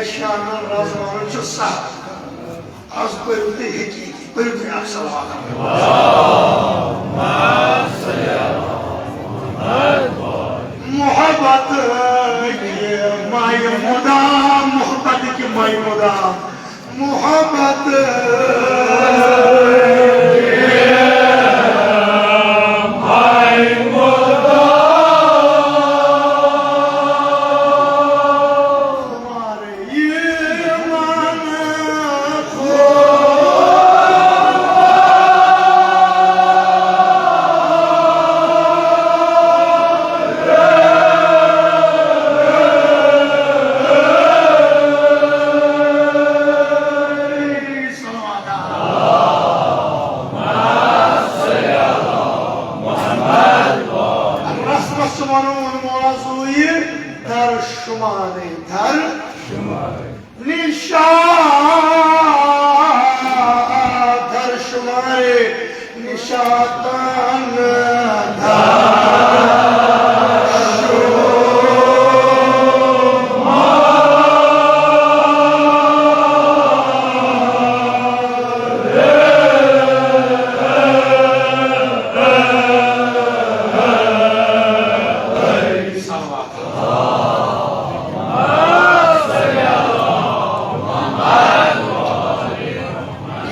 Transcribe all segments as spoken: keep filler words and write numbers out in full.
شانن رازمانن چھُ سخ۔ از پٔرِو تُہۍ حقیقی، پٔرِو تُہۍ اکھ صلوات۔ محبت کی ماے مدام، محبت کی ماے مدام، محبت رسمس چھُ وَنُن موضوع یہِ در شمارے، در نشان، در شمارے نشاتن، در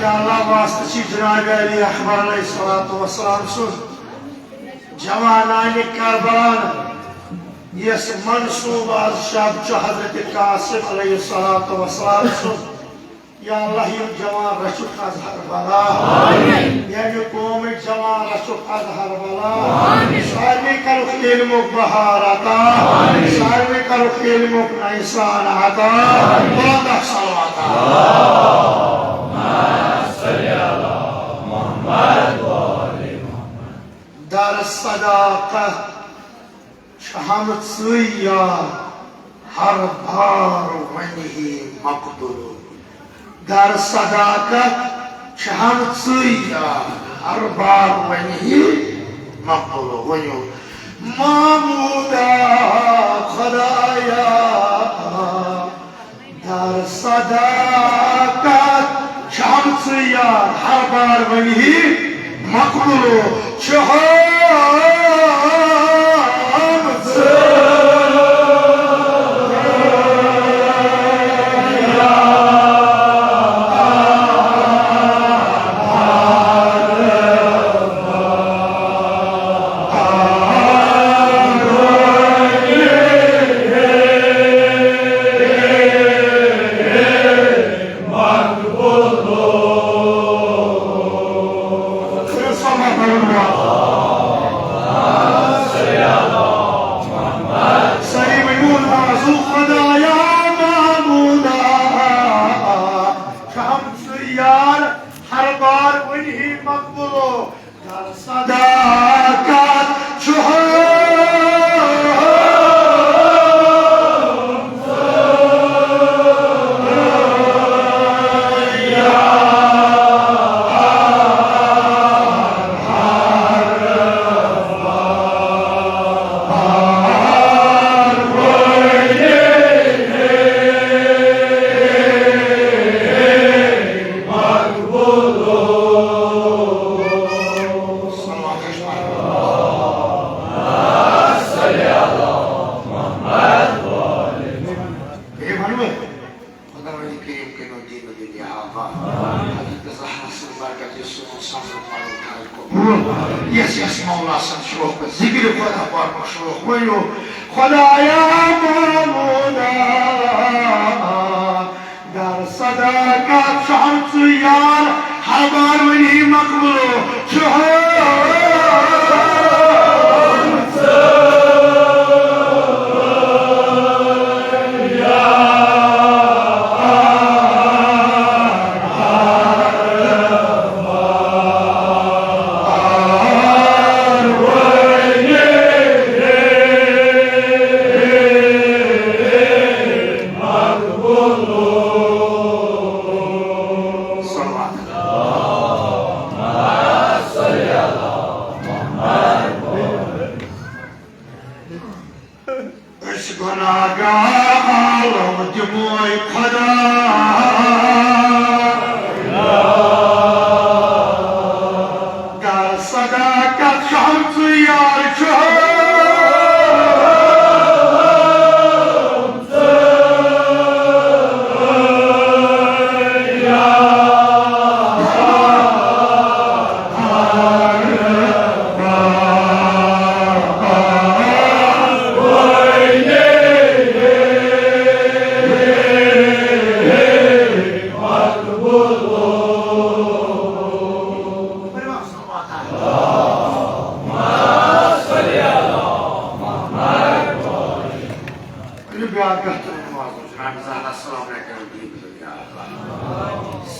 یا اللہ، واسطہٕ چھِ جناب علی اکبر علیہ الصلوۃ والسلام سُنٛد، جوانانِ کربلا، یس منسوب از شب چھُ حضرت قاسم علیہ الصلوۃ والسلام سُنٛد۔ یا اللہ، یِم جوان رچھُکھ از ہر بلا۔ آمین۔ ییٚمہِ قومٕکۍ جوان رچھُکھ از ہر بلا۔ آمین۔ سارنٕے کرُکھ علمُک بہار عطا۔ آمین۔ سارنٕے کرُکھ علمُک نسان عطا۔ آمین۔ بلند اکھ صلوات۔ اللہم صل علی محمد و آل محمد۔ در صداقت چھِ ہمسایہ ہر بار ونہِ ہی مقبول۔ در صداقت چھِ ہمسایہ ہر بار ونہِ ہی مقبول۔ ؤنِو، معبودا خدایا، در صداقت چھِ ہمسایہ ہر بار ونہِ ہی مقبول چھِ ہمسایہ۔ سٲری ؤنِو، نازُک خدایا معبودا، چھُ ہمسایہ یار ہر بار ونہِ ہی مقبول۔ صداقت چھُ ہمسایہ۔ بیٚیہِ وَنہٕ بہٕ، خۄداوندِ کریٖم کٔرِنو دیٖن و دُنیا آباد۔ حضرت زہرا سٕنٛز برکت یُس سون سفر پَنُن تھاوِ قبوٗل۔ یَس یَس مولا سُنٛد شوق، ذِکرِ خۄدا پَرنُک شوق، ؤنِو خۄدایا معبوٗدا۔ در صداقت چھُ ہمسایہ یار، ہر بار ونہِ ہی مقبول چھُ ہمسایہ۔ أسۍ گۄناہگار عالم دِ موے خدا، گر صداقت چھم ژٕ یار چھُ۔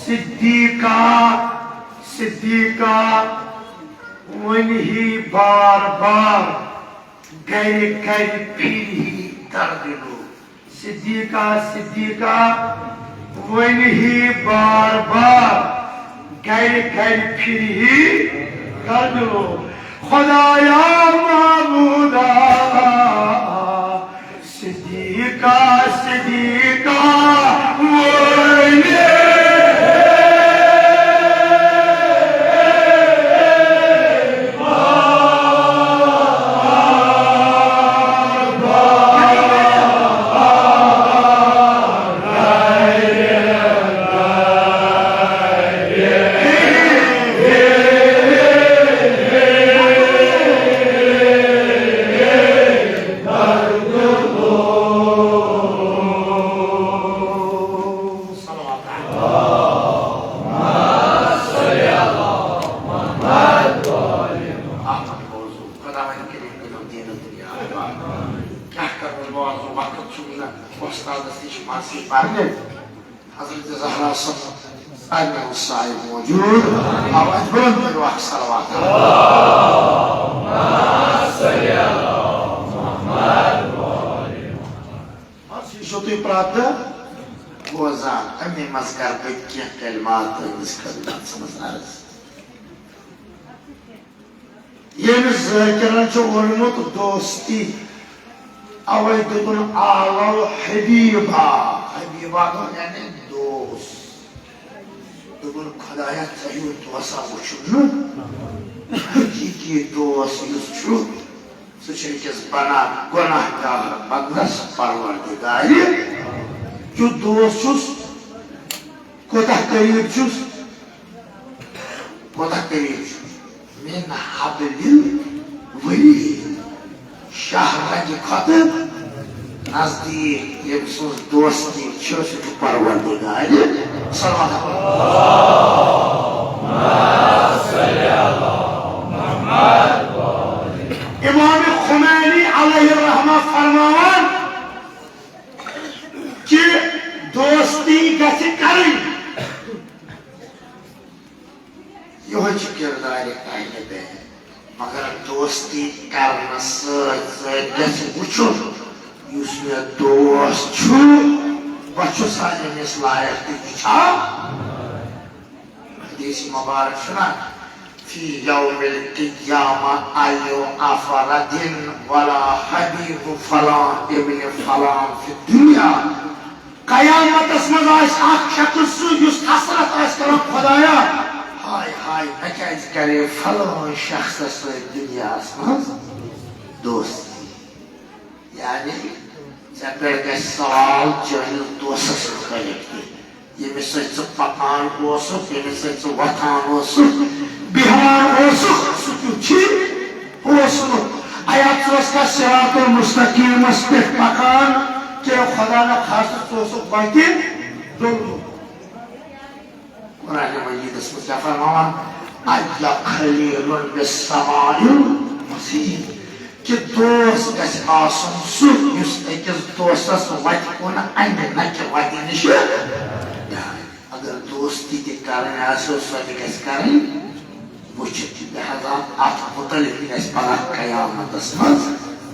صدیقہ، صدیقہ، ونہِ ہی بار بار، گرِ گرِ پھرِ ہی دردِ لوٗ۔ صدیقہ، صدیقہ، ونہِ ہی بار بار، گرِ گرِ پھرِ ہی دردِ لوٗ۔ خدایا معبودا، صدیقہ، صدیقہ، ونہِ۔ احمد موضوع، خداوند کریم کٔرِو دیٖنہٕ دُنیا آباد۔ کیٛاہ کرو موضوع، وقت چھُنہٕ نہ، وۄستادس نِش مَسیح پرنہِ۔ حضرت زہرا صٲب پرنہِ اوس صاحب موجود۔ اَوٕ اَتہِ بُلند کٔرِو اکھ صلوات۔ بس، یہِ چھُو تُہۍ پرٛٮ۪تھ دۄہ بوزان۔ اَمے منٛز کرٕ بہٕ تہِ کینٛہہ کلمات تُہٕنٛدِس خدمتس منٛز عرض۔ ییٚمِس ذٲکِرن چھُ ووٚنمُت دوستی، اَوَے دوٚپُن آلو حبیبا۔ حبیبا گوٚو یعنی دوس۔ دوٚپُن خدایا، ژےٚ ہیوٗ دوسا وُچھُم نہٕ۔ حقیٖقی دوس یُس چھُ، سُہ چھُ أکِس بنا گۄناہ گار بندس پروردگارِ کیُتھ دوس چھُس۔ کوتاہ قریب چھُس، کوتاہ قریب چھُس۔ من حبل الورید، شاہ رگہِ کھۄتہٕ نزدیٖک ییٚمۍ سٕنٛز دوستی چھِ، سُہ چھُ پروردگارِ۔ صلوات۔ امام خمینی علیہ الرحمہ فرماوان کہِ دوستی گژھِ کرٕنۍ۔ یِہوٚے چھُ کِردارِ اہلِ بیت۔ مگر دوستی کرنہٕ سۭتۍ سۭتۍ گژھِ وٕچھُن، یُس مےٚ دوس چھُ، بہٕ چھُسا أمِس لایق تہِ؟ یہِ چھا؟ حدیث مبارک چھُنہ، فی یوم القیامہ ایُّ افرد ولا حبیب فلان ابن فلان فی الدنیا۔ قیامتس منٛز آسہِ اکھ شخص سُہ یُس حسرت آسہِ کران، خدایا، ہاے ہاے، مےٚ کیازِ کرے فلٲنۍ شخصس سۭتۍ دُنیاہس منٛز دوستی؟ یعنی، ژےٚ پٮ۪ٹھ گژھِ سوال چٲنِس دوستس مُتعلق تہِ، ییٚمِس سۭتۍ ژٕ پکان اوسُکھ، ییٚمِس سۭتۍ ژٕ وۄتھان اوسُکھ، بیٚہوان اوسُکھ، سُہ کیُتھ چھُے؟ اوس نہٕ۔ ایا ژٕ اوسکھا صراط المستقیمس پٮ۪ٹھ پکان، کِنہٕ خدا نہ خاصہ ژٕ اوسُکھ وتہِ ڈوٚلمُت؟ قرآن مجیدس منٛز کیٛاہ فرماوان؟ ایا خلیل بالسماء المزید، کہِ دوست گژھِ آسُن سُہ یُس أکِس دوستس وتہِ کُن انہِ، نہ کہِ وتہِ نِش۔ اگر دوستی تہِ کرٕنۍ آسہِ، سۄ تہِ گژھِ کرٕنۍ وٕچھِتھ۔ لہذا اتھ متعلق تہِ گژھِ پگاہ قیامتس منٛز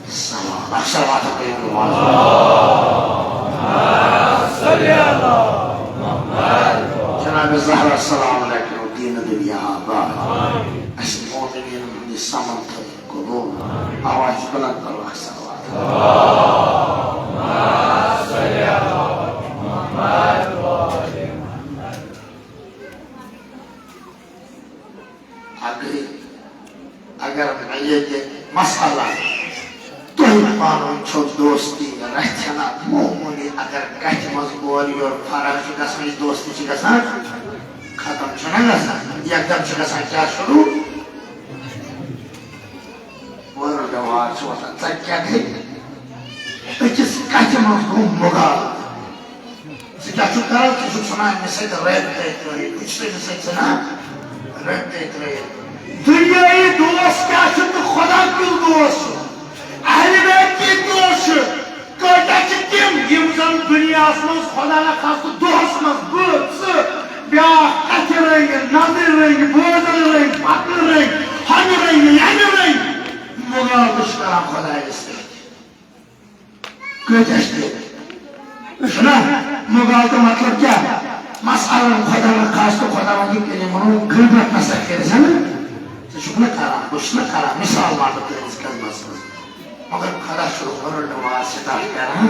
سوال۔ اکھ صلوات پٔرِو نماز۔ جناب زہرا سلام علیکم دین دنیا آباد۔ اسہِ مومنین ہُنٛد یہِ سمن تھٲیِو قبول۔ آواز بلند کرو اکھ صلوات۔ اگر مےٚ ییٚتہِ مسئلہ تۄہہِ پانہٕ ؤنۍ چھو دوستی رژھِ ہنا معموٗلی، اگر کتھِ منٛز اورٕ یورٕ فرق چھُ گژھان، یہِ دوستی چھِ گژھان ختم، چھُنہ گژھان؟ یکدم چھِ گژھان کیٛاہ شروٗع؟ World war چھُ وۄتھان۔ ژےٚ کیٛاہ گٔے؟ أکِس کتھِ منٛز گوٚو مُغالطہٕ۔ ژٕ کیٛاہ چھُکھ کران؟ ژٕ چھُکھ ژھٕنان أمِس سۭتۍ رٲبطے ترٲیِتھ۔ بہٕ چھُس أمِس سۭتۍ ژھٕنان رٲبطے ترٲیِتھ۔ دُنیٲیی دوست کیٛاہ چھُ تہٕ خۄدا کیُتھ دوست چھُ؟ اہلِ بیت کِتھ دوست چھِ؟ کۭتیٛاہ چھِ تِم، یِم زَن دُنیاہَس منٛز خۄدا نخواستہٕ دۄہَس منٛز بہٕ، ژٕ، بیٛاکھ کَتھِ رٔنٛگۍ، نظرِ رٔنٛگۍ، بوزَن رٔنٛگۍ، پَکنہٕ رٔنٛگۍ، ہۄنہِ رٔنٛگۍ، یَنہِ رٔنٛگۍ، مُغالطہٕ چھِ کران خۄدایَس سۭتۍ؟ کۭتیٛاہ چھِ تِم؟ چھُنہ؟ مُغالطہٕ مطلب کیٛاہ؟ مسئلن خۄدا نخواستہٕ خۄداوندی کٔرِتھ وَنو غیبت نسا کٔرِتھ، ہے نہ؟ ژٕ چھُکھ نہ کران، بہٕ چھُس نہ کران، مثال وَنہٕ بہٕ تُہٕنٛدِس خدمتس منٛز۔ مگر خۄدا چھُ world war start کران۔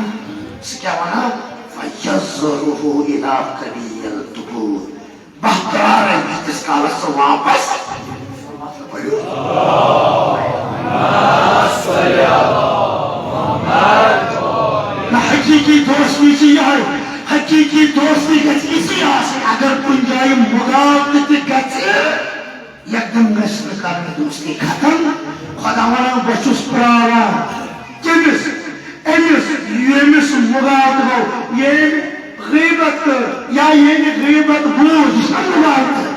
سُہ کیٛاہ وَنان؟ فَيَذَرُهُ إِلَى قَعْرِهِ يَنْكُثُ۔ بہٕ پرٛارَے ییٖتِس کالَس ژٕ واپس۔ نہ، حقیٖقی دوستی چھِ یِہوٚے۔ حقیٖقی دوستی گژھِ یِژھٕے آسٕنۍ، اگر کُنہِ جایہِ مُغالطہٕ تہِ گژھِ، یکدم گژھِ نہٕ کرٕنۍ دوستی ختم۔ خۄدا وَنان، بہٕ چھُس پرٛاران۔ کٔمِس؟ أمِس، ییٚمِس مُغالطہٕ گوٚو، ییٚمۍ غیبت کٔر یا ییٚمۍ غیبت بوٗز، یہِ چھُنہ مُغالطہٕ،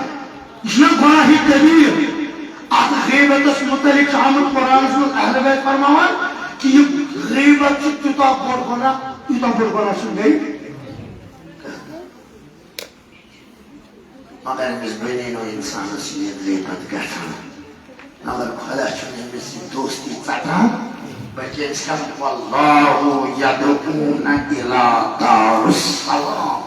یہِ چھُنہ گۄناہہِ کبیٖر۔ اَتھ غیبتس مُتعلِق چھُ آمُت قرآنس منٛز اہل بیت فرماوان کہِ یہِ غیبت چھُ تیوٗتاہ بوٚڑ گۄناہ، یوٗتاہ بوٚڑ گۄناہ چھُنہٕ بیٚیہِ۔ مگر أمِس بنیٛٲنی اِنسانَس چھِ یہِ غیبت گژھان۔ مگر خۄدا چھُنہٕ أمِس یہِ دوستی ژَٹان، بلکہِ أمِس کیٛاہ وَنان؟ وَاللَّهُ يَدْعُونَ إِلَى دَارِ السَّلَامِ۔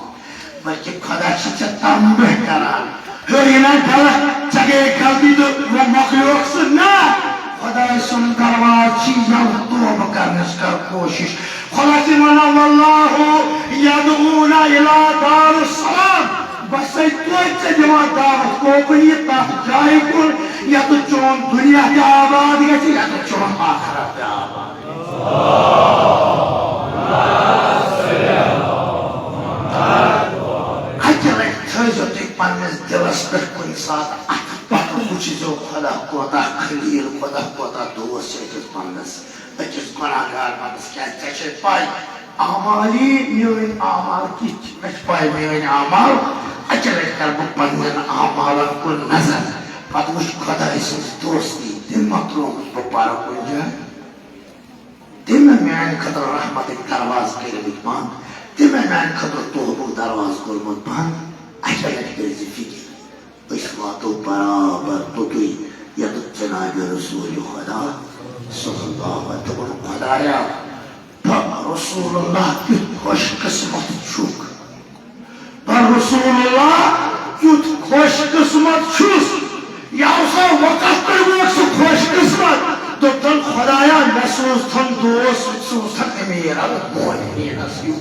بلکہِ خۄدا چھِ ژےٚ تنبیہ کران، ہیوٚر یہِ نہ غلط، ژےٚ گٔیے غلطی تہٕ وۄنۍ مۄکلیوکھ ژٕ۔ نہ، خۄداے سُنٛد دروازٕ چھِ یَلہٕ، توبہٕ کرنٕچ کر کوٗشِش۔ خۄدا چھِ وَنان، وَاللَّهُ يَدْعُونَ إِلَى دَارِ السَّلَامِ۔ بہٕ چھَسَے توتہِ ژےٚ دِوان دعوت کوکُن، یہِ تَتھ جایہِ کُن، یَتَتھ چون دُنیا تہِ آباد گژھِ، یَتَتھ چون آخرت تہِ آباد۔ اَکہِ لَٹہِ تھٲیزیو تُہۍ پنٛنِس دِلَس پٮ۪ٹھ کُنہِ ساتہٕ اَتھٕ پَتہٕ، وٕچھزیو خۄدا کوتاہ خلیٖل، خۄدا کوتاہ دوست چھِ أکِس بنٛدَس، أکِس گۄناہ گار بنٛدَس۔ کیٛازِ ژےٚ چھے پَے، اعمالی میٲنۍ اعمال کِتھ چھِ؟ مےٚ چھِ پَے میٲنۍ اعمال۔ اَکہِ لَٹہِ کَرٕ بہٕ پنٛنٮ۪ن اعمالَن کُن نظر، پَتہٕ وٕچھ خۄداے سٕنٛز دوستی، تٔمۍ ما ترٛوومُت بہٕ پَرٕ کُنہِ جایہِ؟ تٔمۍ میانہِ خٲطرٕ رحمتٕکۍ دروازٕ کٔرمٕتۍ بنٛد، تٔمۍ میانہِ خٲطرٕ توبُک دروازٕ کوٚرمُت بنٛد۔ اَکہِ لَٹہِ کٔرۍ زِ فِکر، أسۍ واتو برابر توٚتُے، یَتَتھ جنابِ رسول خدا صلی اللہ علیہ وسلم۔ دوٚپُن، خۄدایا، بہٕ رسول اللہ کیُتھ خۄش قسمت چھُکھ۔ بہٕ رسول اللہ کیُتھ خۄش قسمت چھُس۔ یہِ آو سا وقت تہٕ ووت سُہ خۄش قسمت۔ دوٚپتن، خۄدایا، مےٚ سوزتھن دوس، سوزتھن امیر المومنینس ہیوٗ۔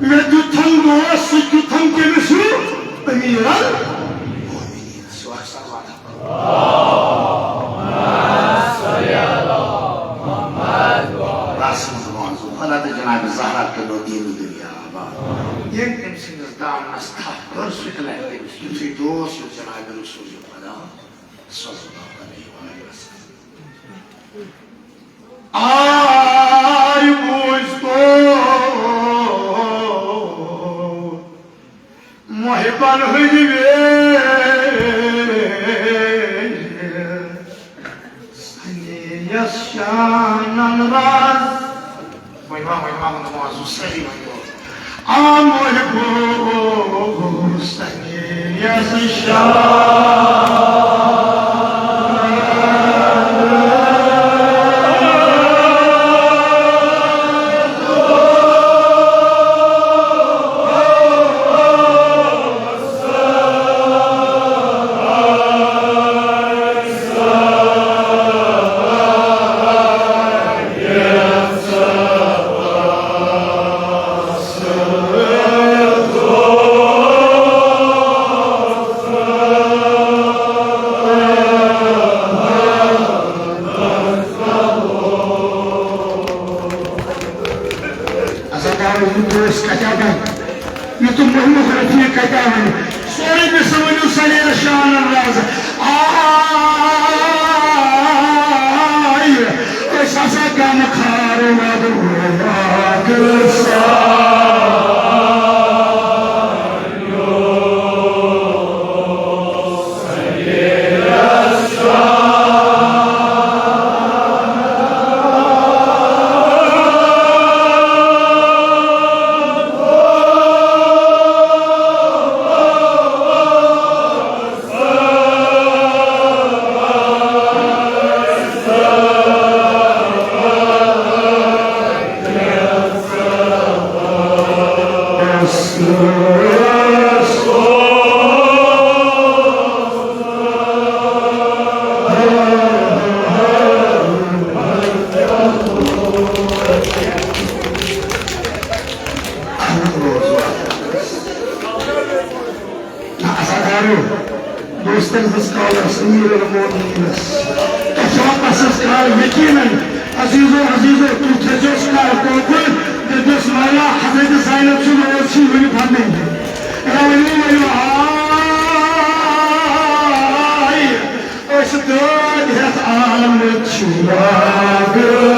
مےٚ دیُتتھن دوس، سُہ دیُتتھن کٔمِس ہیوٗ؟ امیر المومنینس ہیوٗ۔ اکثر واتان۔ بس، منٛز وازو خدا تہٕ جناب زہرا کٔرِو دیٖن دُنیا آباد۔ ییٚمۍ تٔمۍ سٕنٛدِس دامنس تھپھ کٔر، سُہ تہِ لگہِ تٔمِس یُتھُے دوس یُس جناب رسول خدا صلی اللہ علیہ وآلہ وسلم۔ آے بوٗزۍ تو محبن ہٕنٛدۍ ویش، سنیس شانن راز۔ وۄنۍ ما، وۄنۍ ما، وۄنۍ ما، سُہ سٲری وۄنۍ۔ آ محبوب سنیس شانن۔ یہِ تہٕ مُہِمُک رفیٖق کَتہِ آو وۄنۍ؟ سورُے مےٚ سۭتۍ ؤنِو سَلیرَس شانَن راز۔ آے، أسۍ ہسا غمخار وَدُعا کٔرِتھ سان۔ عزادارو، دوستن ہٕنٛز کالس، امیر المومنینس، تۄہہِ چھوا پسس کال؟ یقیناً، عزیزو، عزیزو، تُہۍ تھٲیزیوس کال کوکُل، دٔپۍزیوس مولا حضرت زینب سُنٛد اوس چھُ وُنہِ پننٕے۔ رونی ؤنِو، آے، أسۍ دٲدۍ ہٮ۪تھ آمٕتۍ چھِ واگہٕ۔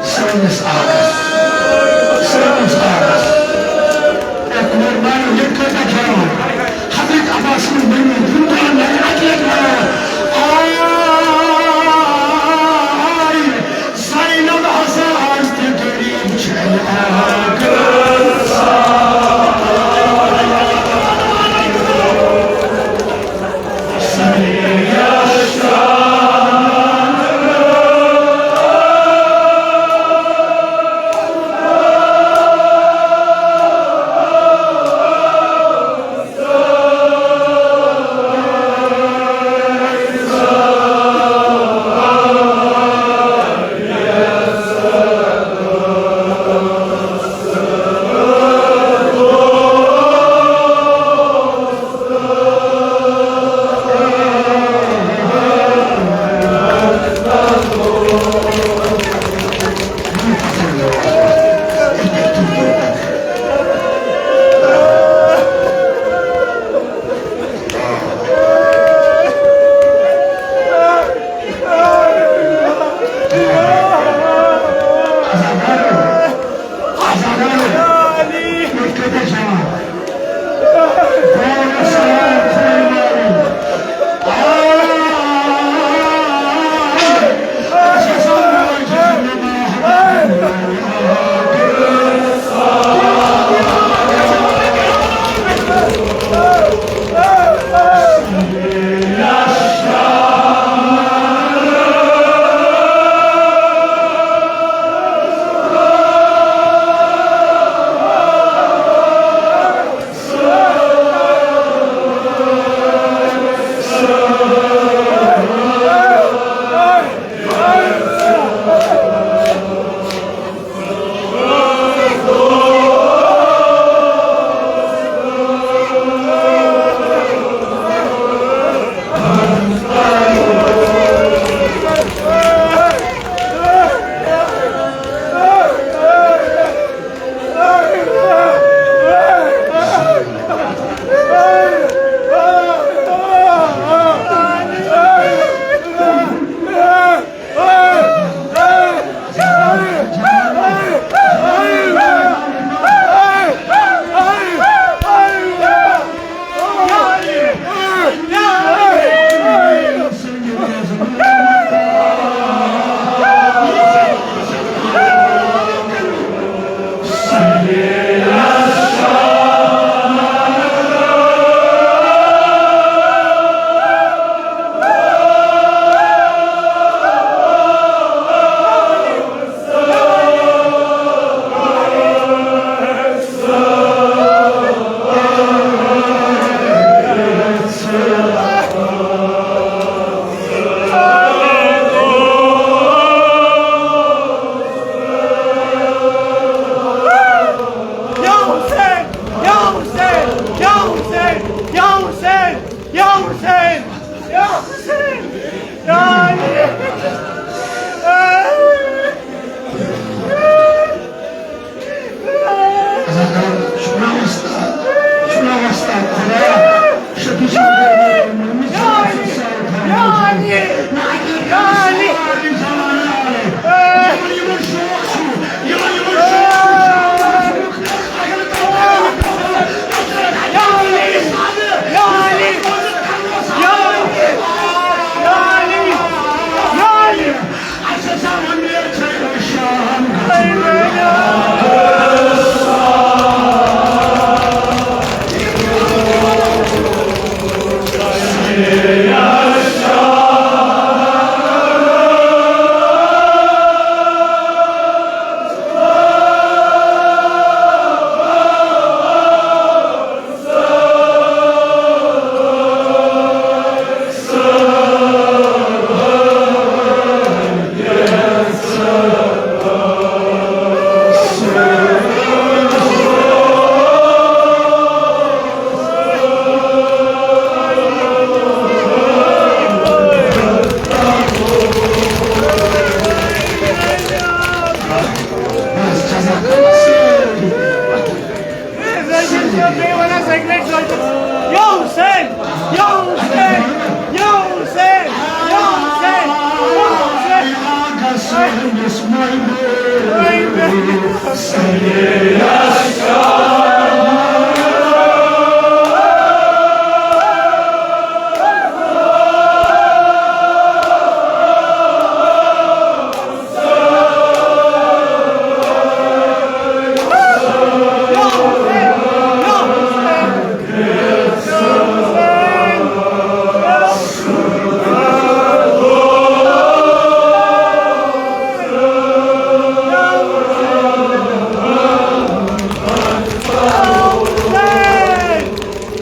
سٲنِس آقس، سٲنِس آقس۔ اے کورِ مارو، ییٚتہِ کۭتیٛاہ جوان۔ حضرت عباس سٕنٛز بٔنی، دُنیا لگہِ اَکہِ لٹہِ وَنان، آے، زینب ہسا آز تہِ غریٖب چھےٚ۔ شُکرا وۄستاد، شُکرا وۄستاد خۄدایا، شفیع صٲب۔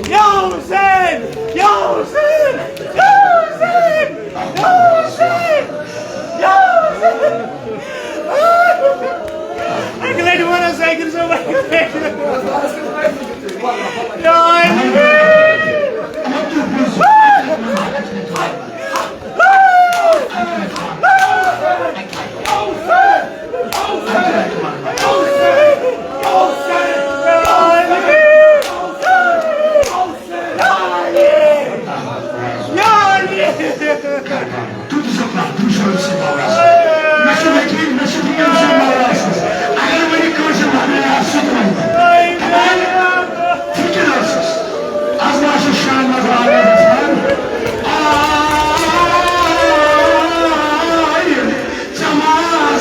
یا حسین! یا حسین! یا حسین! یا حسین! یا حسین! اَکہِ لَٹہِ وَن حظ، ساقِب صٲب، اَکہِ لَٹہِ۔ یا علی! تُہۍ تہِ چھِو کانٛہہ دُشمن سٕنٛدۍ مولا سٕنٛز۔ مےٚ چھُ یقیٖن، مےٚ چھُ یقیٖن سٕنٛدۍ مولا سٕنٛز۔ اگر وۄنۍ کٲنٛسہِ وَنُن آسہِ، سُہ تہِ وَنہِ۔ دَپان، فِکِر ٲسٕس۔ از ما چھُ شاہ نظر آمُت گژھان؟ آے، ژےٚ ما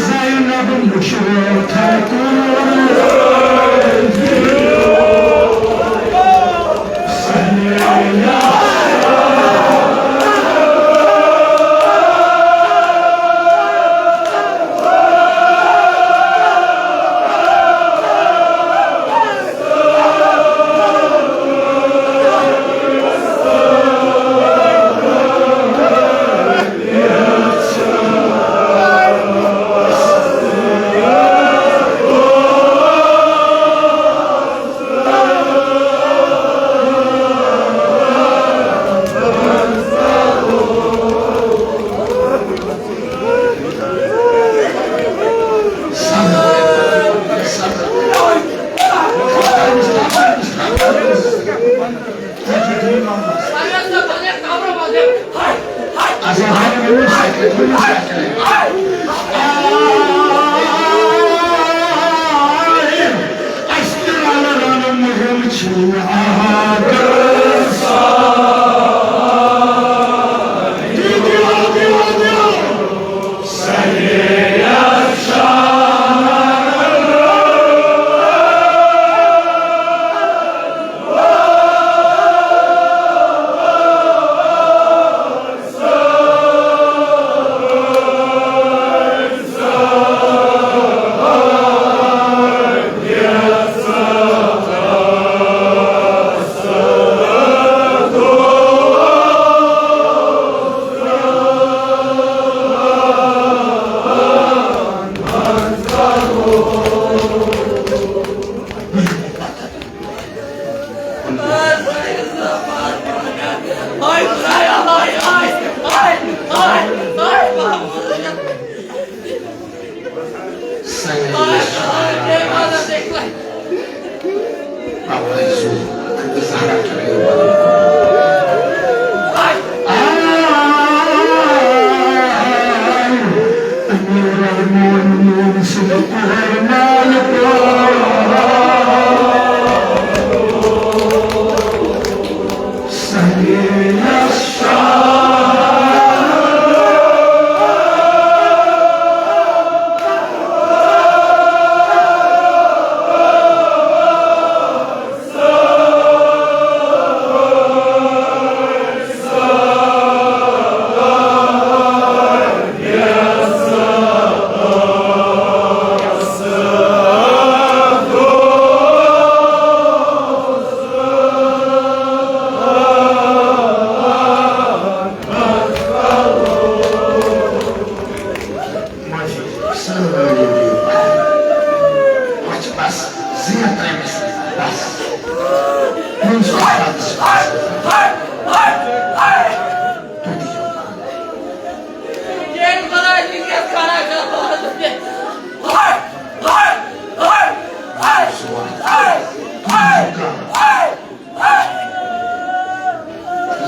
زینب مُشرِتھن کوٚر؟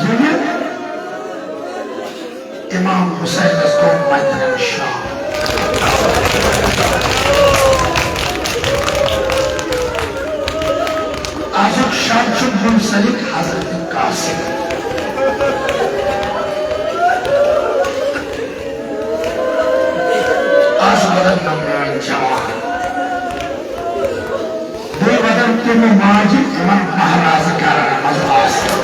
ییٚلہِ امام حسینس گوٚو مدرن شاہ۔ آزُک شب چھُ منسلک حضرت قاسم۔ آز ودن نمبران جوان۔ بیٚیہِ ودن تِم ماجہِ یِمن مہراز کرن منٛز آسہٕ۔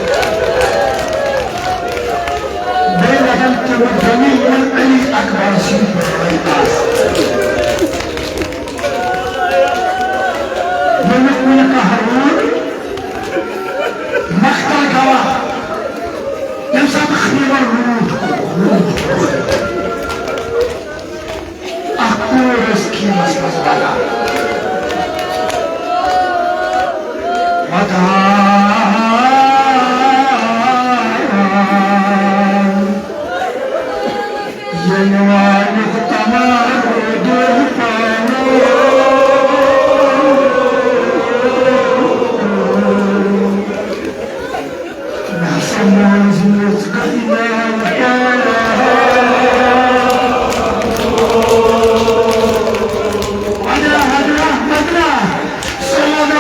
بیٚیہِ ودن تِم بیٚنہِ یِمن علی اکبر سٕنٛدۍ بٲے آسہٕ۔ ییٚلہِ کُنہِ کانٛہہ روٗد مقتل گواہ، ییٚمہِ ساتہٕ خیمن روٗد کوٚر، روٗد کوٚر۔ اکھ کوٗر ٲس خیٖمس منٛز ودان۔ ودان۔ ییٚلہِ وانیُک تمام دوٚر پانو۔ مےٚ ہسا مٲنۍ زِ میٚژ گٔے لال پٲدٕ۔ بدرا، بدرا، بدرا، سلام۔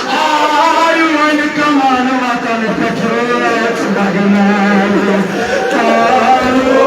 آے وۄنۍ کمان وطن پٮ۪ٹھ رٲژ گگنہٕ تارو۔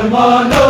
مانو